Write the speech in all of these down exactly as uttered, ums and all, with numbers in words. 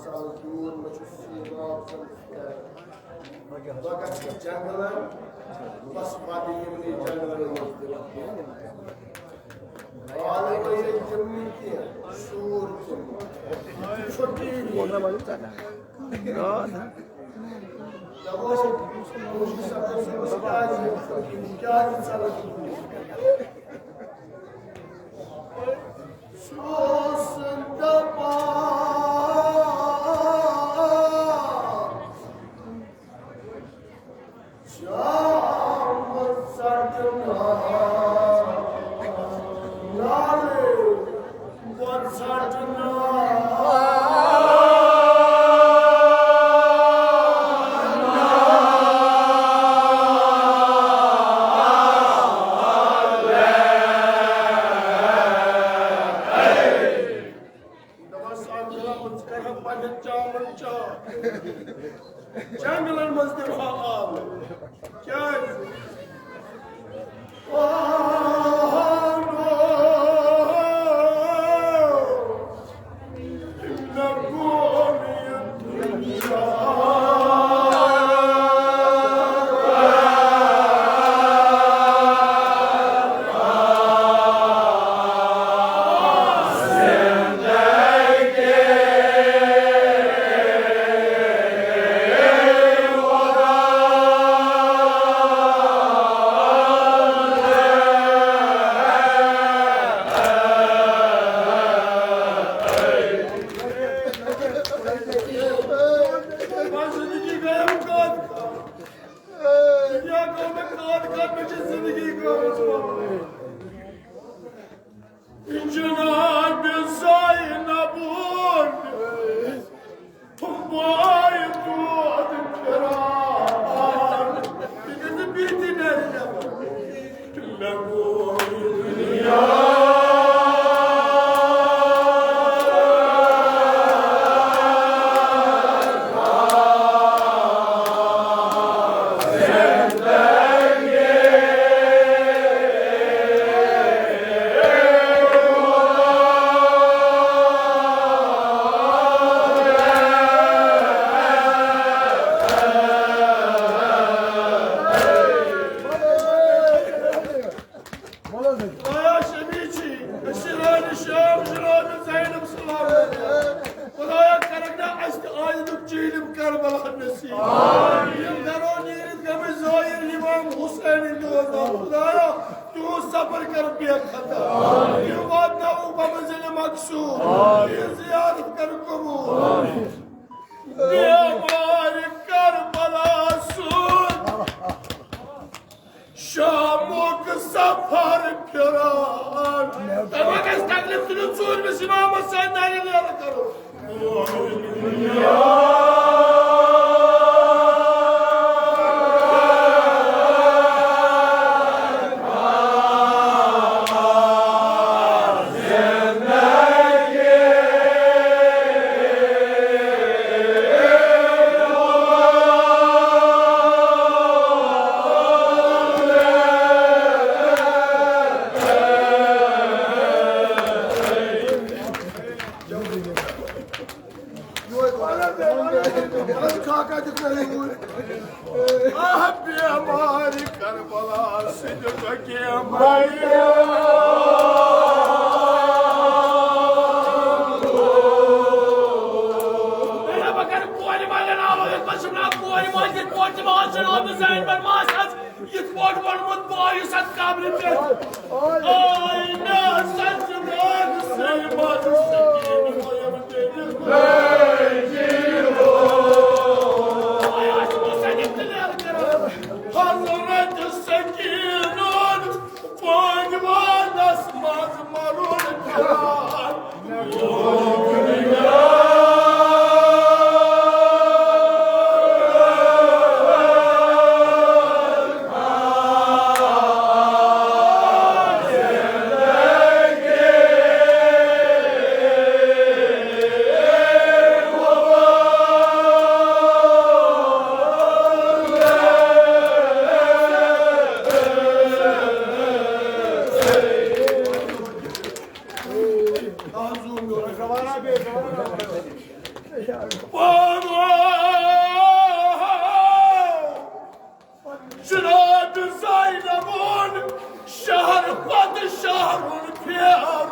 دوٗر، مےٚ چھُ سیٖنہٕ آب زَن پھٕٹان۔ بہٕ گژھٕ جنٛگلَن، بَس پَتہٕ یِمنٕے جنٛگلَن منٛز تہِ وَتھ۔ حالٕے وۄنۍ ییٚتہِ تِم نہٕ کینٛہہ، سوٗر تِم۔ چھُٹی نہٕ۔ دَپان، مُشکِل سَپدان صُبحَس کیٛازِ چھُٹی؟ کیٛازِ ژَلَکھ؟ سُہ اوس دَپان، شام ژَٹنہٕ نالے، بہٕ ژَٹنہٕ دَپان، سُہ اَکھ گرٛام ژٕ کَرٕہَکھ پنٛنٮ۪ن چاوَن چاو۔ جنٛگلَن منٛز دِمہٕ ہا آب۔ کیٛازِ؟ مےٚ گوٚو یہِ دُنیا۔ زندگی گٔیَم کَتھ؟ دُنیا گوٚو مےٚ کَتھ؟ کَتھ مےٚ چھِ زندگی گٔمٕژ؟ جناب زینب تھُمباے دود پھران۔ تِکیٛازِ بیٚیہِ تہِ نیرِ نٮ۪بر۔ مےٚ گوٚو یہِ دُنیا۔ خۄدایا شفیع چھی، أسۍ چھِ رانہِ شام، جناب زینب سلام۔ خۄدایا، کرکھ نا اَسہِ تہِ عٲیدُک چیٖلِم کربلا نصیب۔ یِم گرو نیٖرِتھ گٔمٕتۍ ظٲہِر امام حسین ہٕنٛدِ وفات۔ خۄدایا، تِہُنٛد صبر کر بے ختم۔ تِم واتناوُکھ بمنزلِ مقصود۔ تِہٕنٛز زیارت کر قبول۔ بیمار کربلا سُنٛد شامُک سفر پھران۔ تۄہہِ ما گژھِ تکلیف؟ تُلِو ژوٗرمِس امامس سۭتۍ نعرِ نیرٕ کرو۔ آہ، بیمارِ کربلا سٕنٛدِ زخیٖم۔ بہٕ کرٕ کورِ ماجہِ ناو، یتھ منٛز چھُ ناو کورِ ماجہِ، یتھ پٲٹھۍ تِم آز چھِ ناو تہٕ زینبن ماس حظ۔ یِتھ پٲٹھۍ ووٚنمُت بہٕ آیُس اَتھ قبرِ پٮ۪ٹھ۔ آے مےٚ سَچہِ ماجہِ سٕے منٛز سکیٖن وۄیم تٔمِس۔ آے اَسہِ مُصنِف تہِ نیرٕ کران۔ حضرت سکیٖنُن پٲنۍ وانَس منٛز مَرُن کران۔ جناب زینبن شہر پتہٕ شہرن پھیرُن۔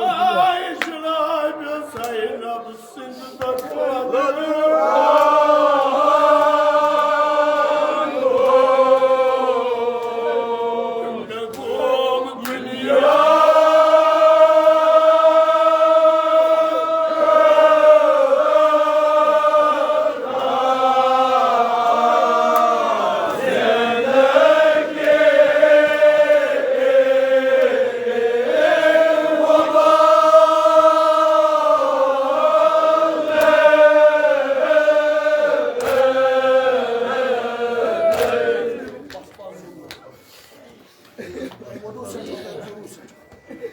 آے جناب زینب سٕنٛدِ دربارٕ۔ مےٚ گوم دُنیا۔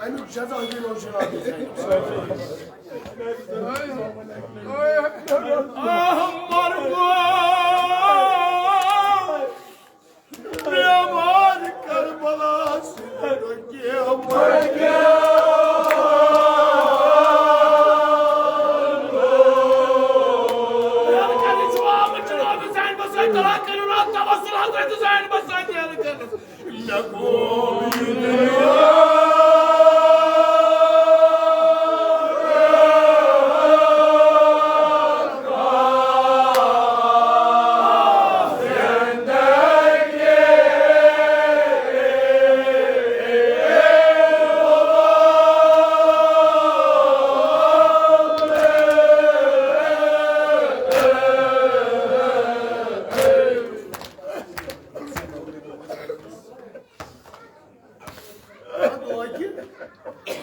اَمیُک جزا دِنو جناب۔ احمر بیمار کربلاس۔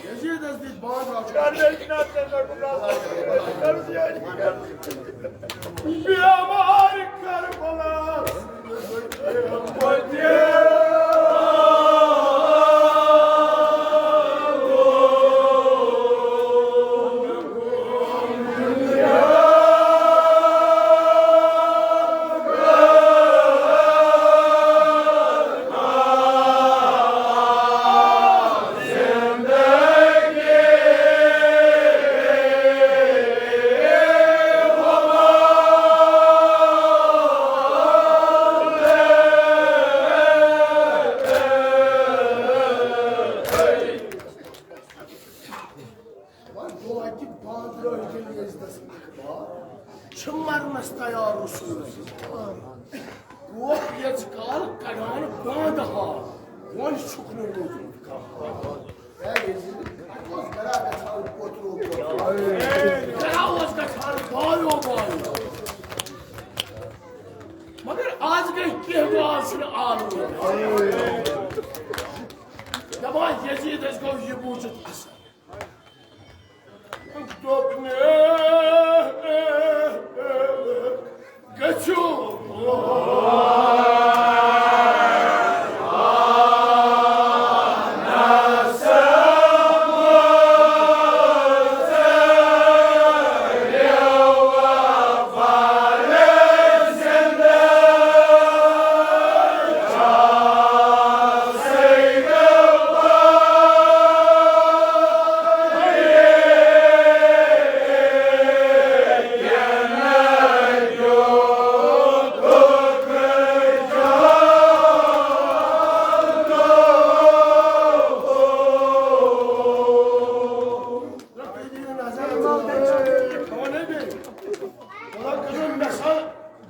یزیدس دِتۍ بانہٕ رَٹُن۔ بیمار کربلا۔ وۄنۍ گوٚو اَتہِ بانٛدرٲے کِنۍ یزدَس اخبار، چھِ مرنَس تیار رسول۔ روح ییٚژِ کال کڑان باندٕ ہا، وۄنۍ چھُکھ نہٕ روٗدمُت کانٛہہ۔ اے یزید، اَتہِ اوس گرا گژھان پوترو پوترو۔ گرا اوس گژھان بایو بایو۔ مگر آز گٔے کینٛہہ، آز چھُنہٕ آلو۔ دَپان یزیدَس گوٚو یہِ بوٗزِتھ اثر۔ دوٚپنَے، گٔژھِو۔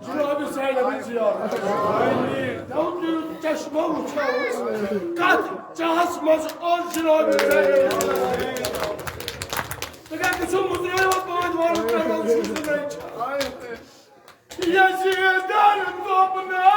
جناب زینب زیارت۔ دَو تُہۍ چشمو وٕچھو، کتھ چاہس منٛز اوس جناب زینب۔ تُہۍ گٔژھِو مُترٲیِو پانٛژھ وارٕ کرو چھُس نہٕ۔ یزیدن دوٚپ نہٕ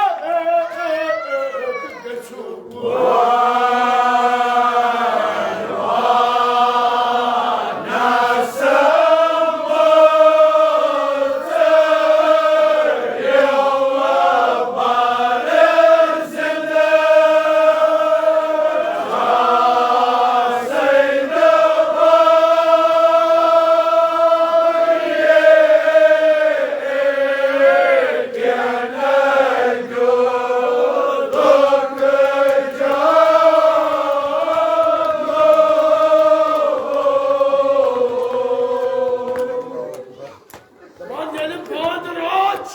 دپان ییٚلہِ بانٛد رٲژ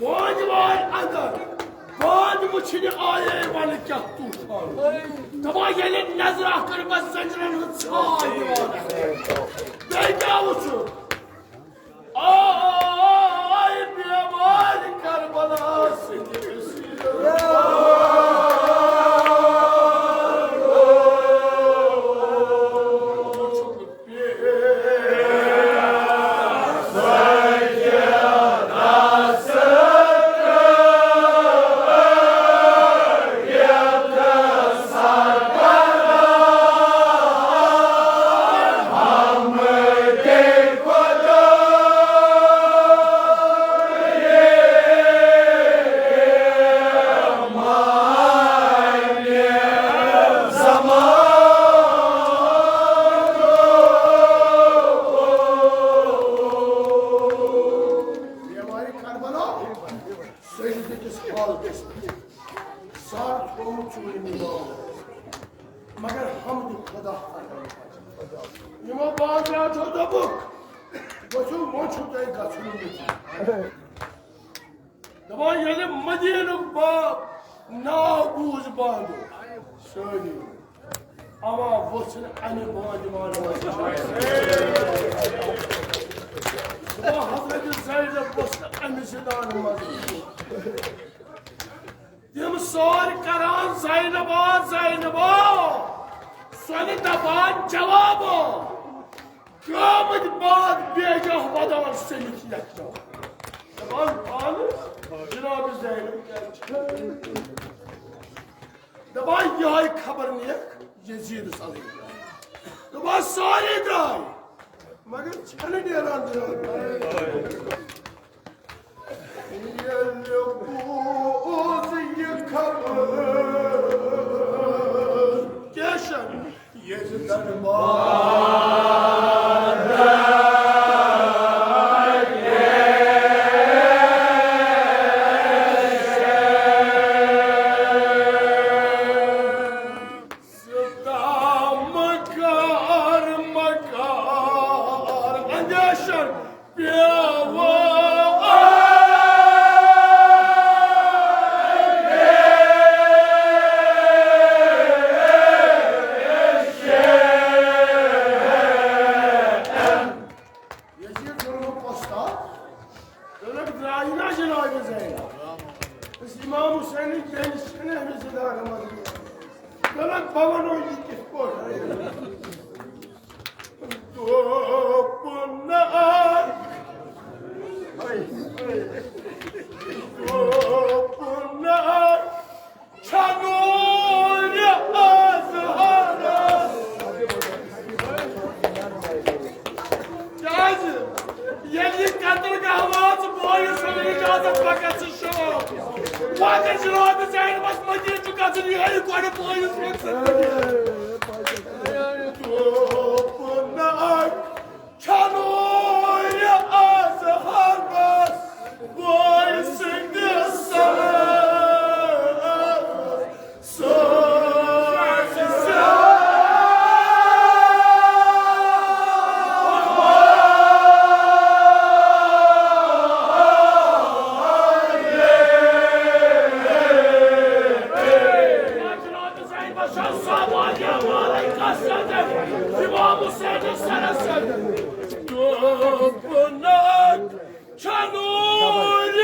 بانٛد وارِ اندر بانٛد وٕچھنہِ آیے ونہٕ کیٛاہ طوفان۔ دپان ییٚلہِ نظرا کٔر بس زنجرن ہٕنٛز ژھاے دِوان۔ بیٚیہِ کیٛاہ وٕچھُکھ؟ آے بیمارِ کربلا سٕنٛدِ بیمارِ کربلا سجدٕ کِس حالتس منٛز سر تھوٚومُت چوٗنہِ مِمام، مگر حمدِ خدا کران۔ یِمو بانٛد رٲژو دوٚپُکھ، ؤتھِو، وۄنۍ چھُو تۄہہِ گژھُن مٔتی۔ دپان ییٚلہِ مدیٖنُک باب ناو بوٗز باندو سٲری، اما وٕژھ نہٕ امہِ بانٛدِ وانہٕ منٛز۔ دپان حضرت زینب وٕژھ نہٕ امہِ زِنانہٕ منٛز۔ تِم سٲرۍ کران زینبا، زینبا، سۄ نہٕ دپان جوابا۔ قیامت بعد بیگاہ ودان سٔمِتھ یتھ ناو۔ دپان پانہٕ جناب زینب کیٛاہ چھِ؟ دپان یِہوٚے خبر نیکھ یزیدس علیہ۔ دپان سارے درٛاے، مگر چھنہٕ نیران درٛاے۔ ییٚلہِ بوٗز یہِ خبر، کیشن ییٚلہِ دربار مکار مکار اندیشن پیوان۔ یزید ظلمُک وۄستاد، دوٚپُکھ، درٛایہِ نا جناب زینب۔ أسۍ امام حسینٕکۍ بیٚنہِ چھِنہٕ أمِس زِنانہٕ منٛز۔ دوٚپُکھ، بہٕ وَنو یہِ کِتھ پٲٹھۍ۔ دوٚپُن نہ، دوٚپُن نہ، چھنوٗرِ اظہرس۔ کیٛازِ؟ ییٚلہِ یہِ قتل گاہ واژ، بویہِ سُنٛد اجازت پکان چھُ شام۔ وۄنۍ اگر جناب زینبس مدیٖنہٕ چھُ گژھُن، یہِ ہیٚیہِ گۄڈٕ بویہِ سُنٛد زندگی۔ دوٚپُن نہ، چھنوٗرِ اظہرس بوے سٕنٛدِ سرس سۭتۍ سۭتۍ۔ امام حسین سرس دوٚپُن، چھنوٗرِ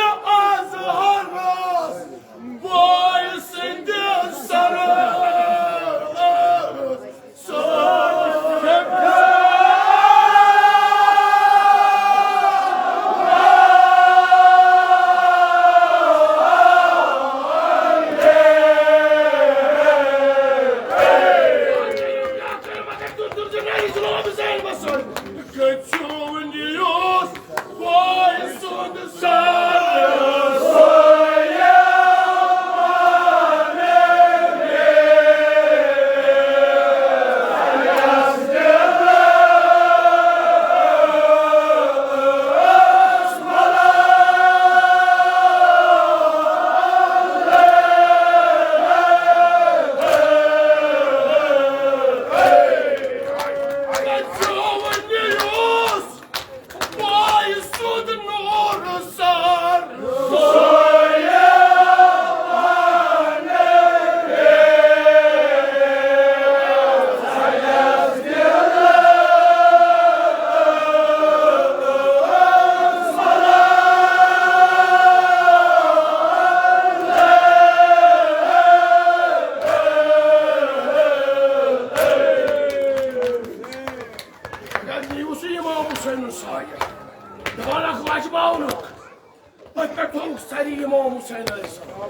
حسین علیہ السلام۔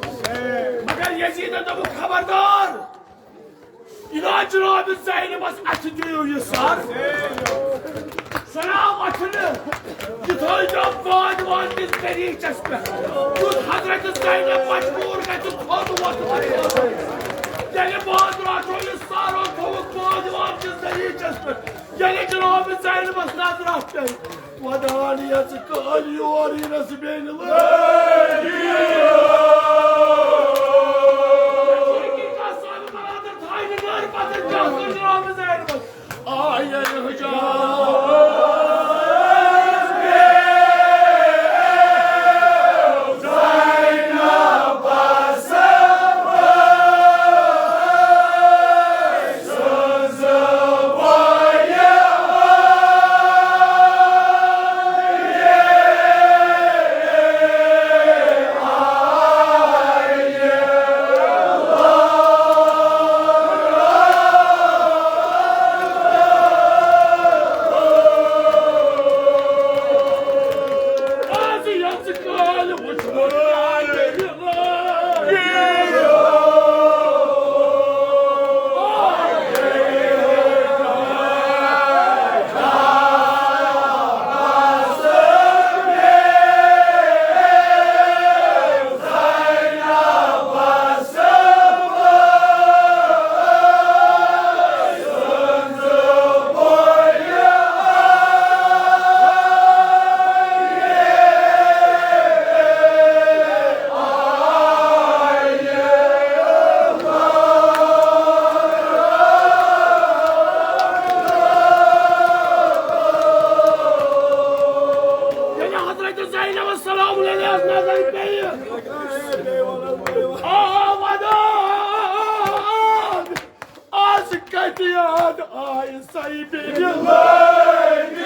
مگر یزیدن دوٚپُکھ، خبردار، یہِ نا جناب زینبس اتھِ دِیِو یہِ سر۔ سلام اتھِ نہٕ، یہِ تھٲیزیو بادوان کِس دٔریٖچس پٮ۪ٹھ۔ یُتھ حضرت زینب مجبوٗر گژھِ تھوٚد وۄتھُن۔ ییٚلہِ بازرا چھُ یہِ سر تھوٚوُکھ بادوان کِس دٔریٖچس پٮ۪ٹھ، ییٚلہِ جناب زینبس نظر آسہِ پیٚیہِ، ودان یژ کٲلۍ یور یِنس بیٚنہِ لٲگۍ۔ حقیقت سانہِ برادر تھاینہِ نٲرۍ پتہٕ کیٛاہ سا جناب زینبس آیہِ حجاب۔ ییٚلہِ حضرت زینب السلام علیہ نظر پیٚیہِ، آ ودان، از کتہِ یاد آیہِ سۄ بیٚنہِ لٲگۍ۔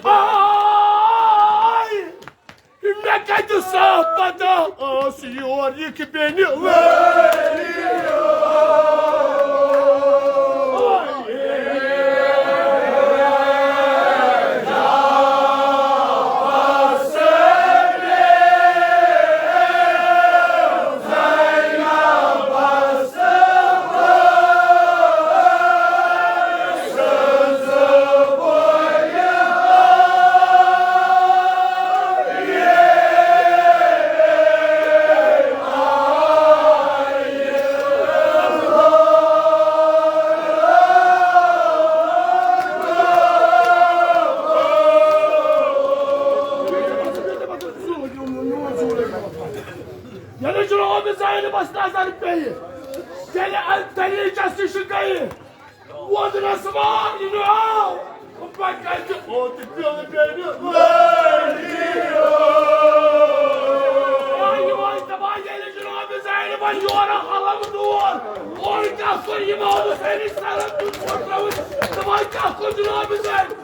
آے! مےٚ کتہِ سا پتہ ٲس یور یہِ کہِ بیٚنہِ وٲلۍ۔ ییٚلہِ جناب زینبس نظر پیٚیہِ، تیٚلہِ اَتھ دٔریٖچس نِش گٔیہِ۔ وۄدنس وار نِنہٕ آو، بہٕ کتہِ اوت پیوٚو بیٚنہِ لٲگۍ۔ آے یِہوٚے دپان، ییٚلہِ جناب زینبن یورٕ حلم دود، اورٕ کیٛاہ کوٚر اِمام حُسینٕچ سرن دیُت پھُٹراوٕنۍ، دپان کیٛاہ کوٚر جناب زینب؟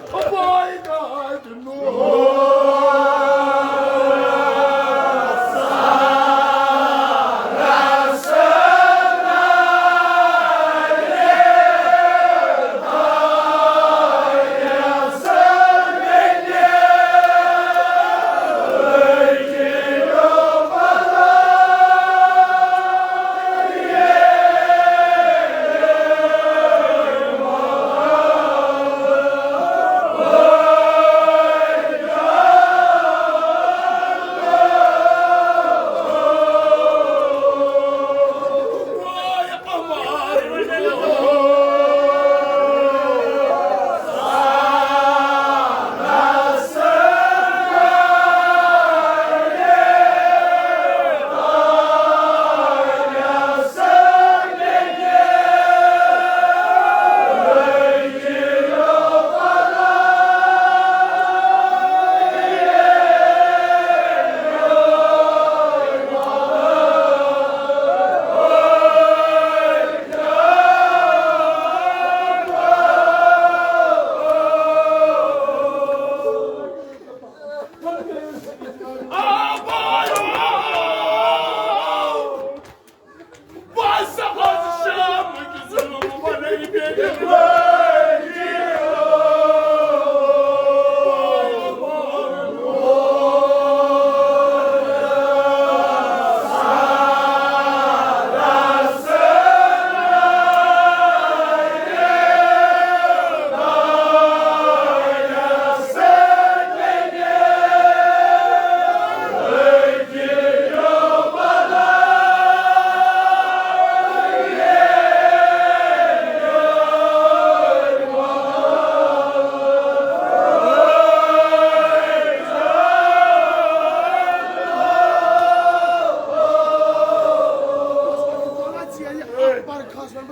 دپان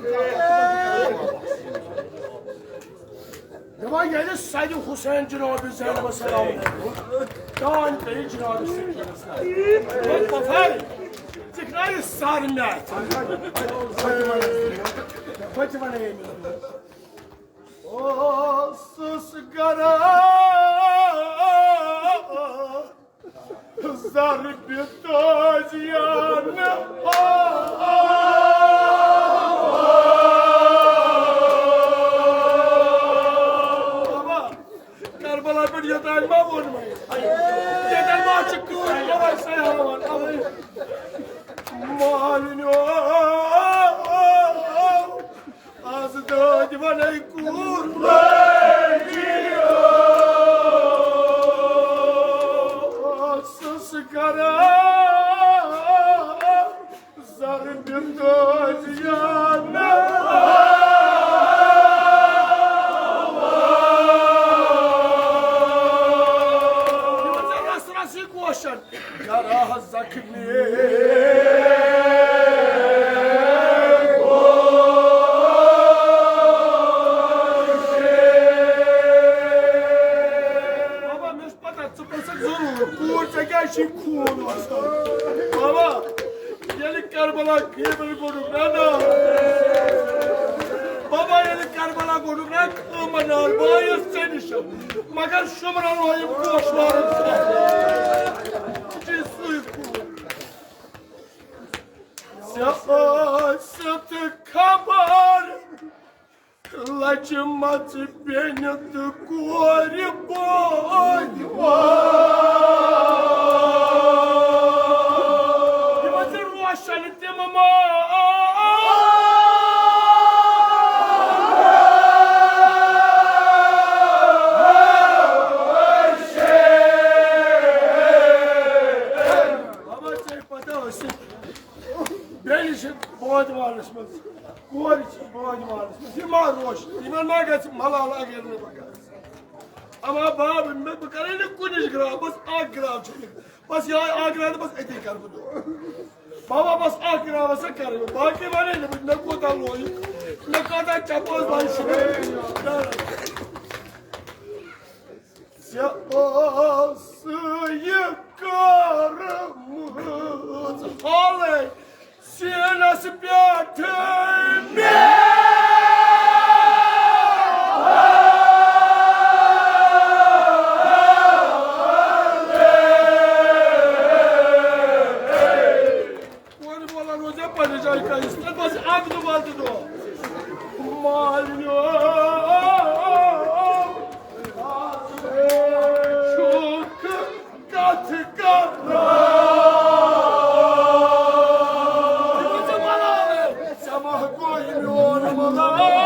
ییٚلہِ سَرِ حسین جناب زینب السلام دان پیٚیہِ جناب سکینس۔ وۄنۍ پَتھر، ژٕ کھنایہِ سر مےٚ اَتھِ۔ بہٕ تہِ وَنہٕ أمِس۔ اوسُس گرا ضربِ تازیانہٕ۔ بابا، کربلا پٮ۪ٹھ یوٚتام ما ووٚن وۄنۍ؟ ییٚتٮ۪ن ما چھِ کٲم وۄنۍ سۄے ہاوان؟ اَوَے۔ مالِنیو۔ از دٲدۍ وَنے کوٗر۔ ٲسٕس کران زَرٕ بِندٲدۍ یاد۔ یِمَن چھِ رَس رَس یہِ گوشَن۔ گرا زخمی۔ بابا، مےٚ چھِ پتہ، ژٕ پرٛژھکھ ضروٗر، کوٗر، ژےٚ کیٛازِ چھُے خوٗن وَسان؟ بابا، ییٚلہِ کربلا خیبر گوٚڈُکھ نا، نا۔ بابا، ییٚلہِ کربلا گوٚڈُکھ نا، خٲمہٕ نار، بہٕ آیوس ژےٚ نِش۔ مگر شُمرن ہٲیِم گوش مارُن ژٕ۔ یہِ چھُے سُے کوٗر۔ ژےٚ ٲسٕتھ خبر لَچہِ مَژٕ بیٚنہِ تہٕ کورِ بٲدِ وان۔ یِمَن چھِ روشن تِم ما۔ بابا، ژےٚ پتہ ٲسٕے، بیٚنہِ چھِ بٲدِ وانَس منٛز، کورِ چھِ بٲدِ وانَس منٛز، یہِ ما روشن، یِمَن ما گژھِ ملال اگر نہٕ بہٕ گژھٕ۔ اما باب، مےٚ، بہٕ کَرے نہٕ کُنِچ گرٛاو، بَس اَکھ گرٛاو چھِ مےٚ۔ بَس یِہوٚے اَکھ گرٛاو تہٕ بَس أتی کَرٕ بہٕ دُعا۔ بابا، بَس اَکھ گرٛاو ہسا کَرٕ بہٕ، باقٕے وَنے نہٕ بہٕ، مےٚ کوٗتاہ لویُک، مےٚ کۭژاہ چَپٲز لَجہِ چھِ مےٚ۔ ژےٚ ٲسہٕ یہِ کٔرمٕژ حالٕے سیٖنَس پٮ۪ٹھ مےٚ۔ کورِ بولان روزِ پننہِ جایہِ کَنہِ، تَتھ منٛز اَکھ دۄہ وَتہٕ دۄہ۔ مالِنیو چھُکھ کتھ کران۔ یہِ گوٚو ژےٚ بلاوٕنۍ۔ ژےٚ ما گوٚو یہِ میون بلاوُن؟